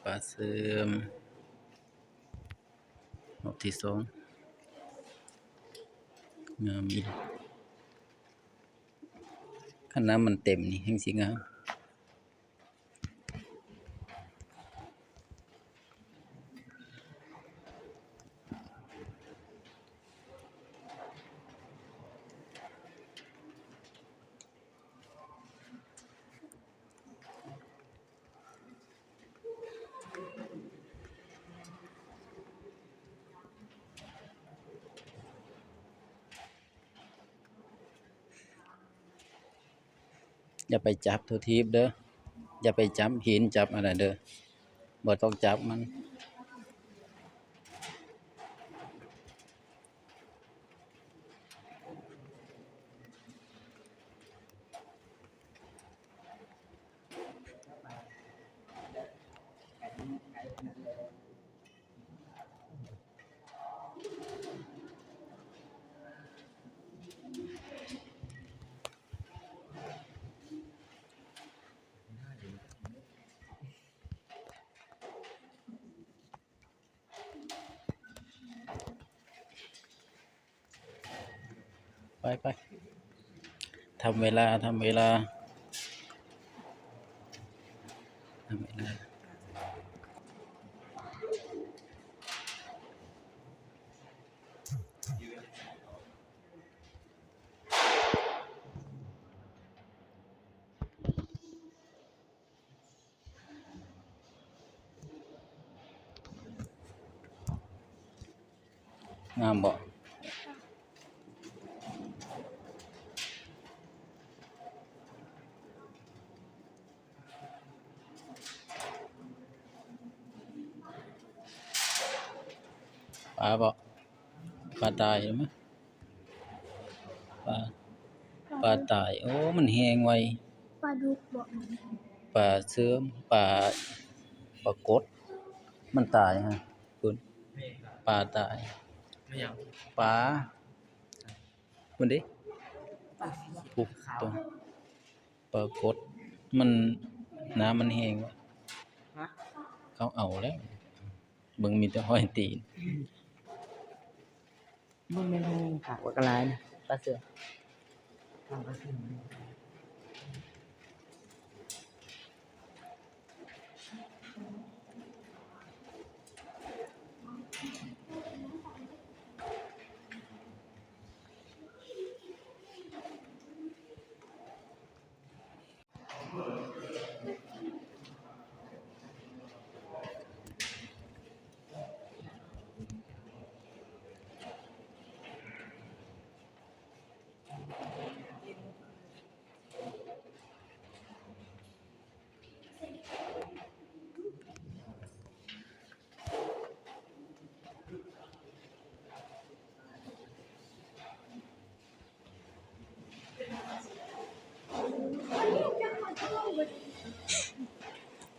ປາເສີມ ຮອບທີສອງ ງາມອີ່ຫຼີ. ຄັນນ້ຳມັນເຕັມນີ້ແຮ່ງຊິງາມ. ຢ່າໄປຈັບທົ່ວທີບເດີ ຢ່າໄປຈັບຫີນ ຈັບອັນນັ້ນເດີ ບໍ່ຕ້ອງຈັບມັນ. ໄປໆ ທຳເວລາ ທຳເວລາ ທຳເວລາ. ງາມບໍ່? ປາບໍ່? ປາຕາຍເຫັນໄໝ? ປາ ປາຕາຍ. ໂອ້ ມັນແຫ້ງໄວ. ປາດຸກບໍ? ປາເສີມ ປາ ປາກົດ ມັນຕາຍຫັ້ນ. ພຸ້ນ ປາຕາຍ. ແມ່ນຫຍັງ? ປາ ພຸ້ນເດ້ ປາສີຂາວ ປາກົດ ມັນ ນ້ຳມັນແຫ້ງ. ຮະ? ເຂົາເອົາແລ້ວ ເບິ່ງມີແຕ່ຮອຍຕີນ. ບໍ່ແມ່ນແຮງຄັກວ່າກະຫຼາຍນະ ປາເສືອ ປາເສືອ.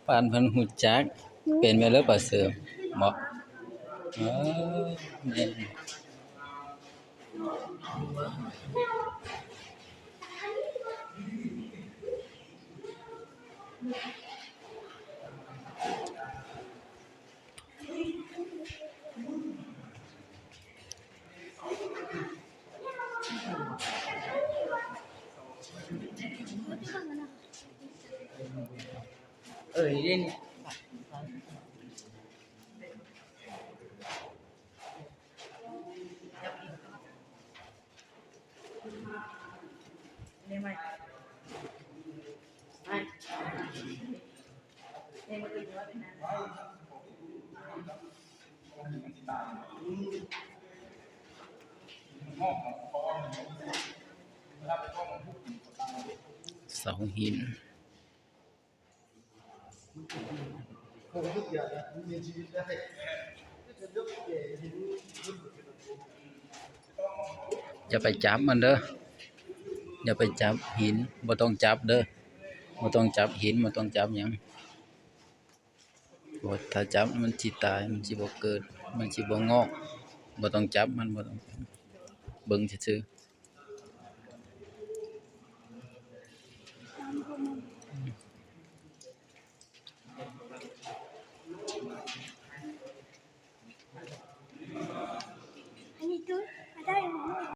ປານເພິ່ນຮູ້ຈັກ ເປັນແມ່ເລີປາເສີມເນາະ. ເອີ ແມ່ນ. ເອີ ນີ້ເດ້ນີ້. ເສົາຫີນ. ຢ່າໄປຈັບມັນເດີ ຢ່າໄປຈັບຫີນ ບໍ່ຕ້ອງຈັບເດີ ບໍ່ຕ້ອງຈັບຫີນ ບໍ່ຕ້ອງຈັບຫຍັງ ເພາະວ່າຖ້າຈັບມັນຊິຕາຍ ມັນຊິບໍ່ເກີດ ມັນຊິບໍ່ງອກ ບໍ່ຕ້ອງຈັບມັນ ບໍ່ຕ້ອງ ເບິ່ງຊື່ໆ.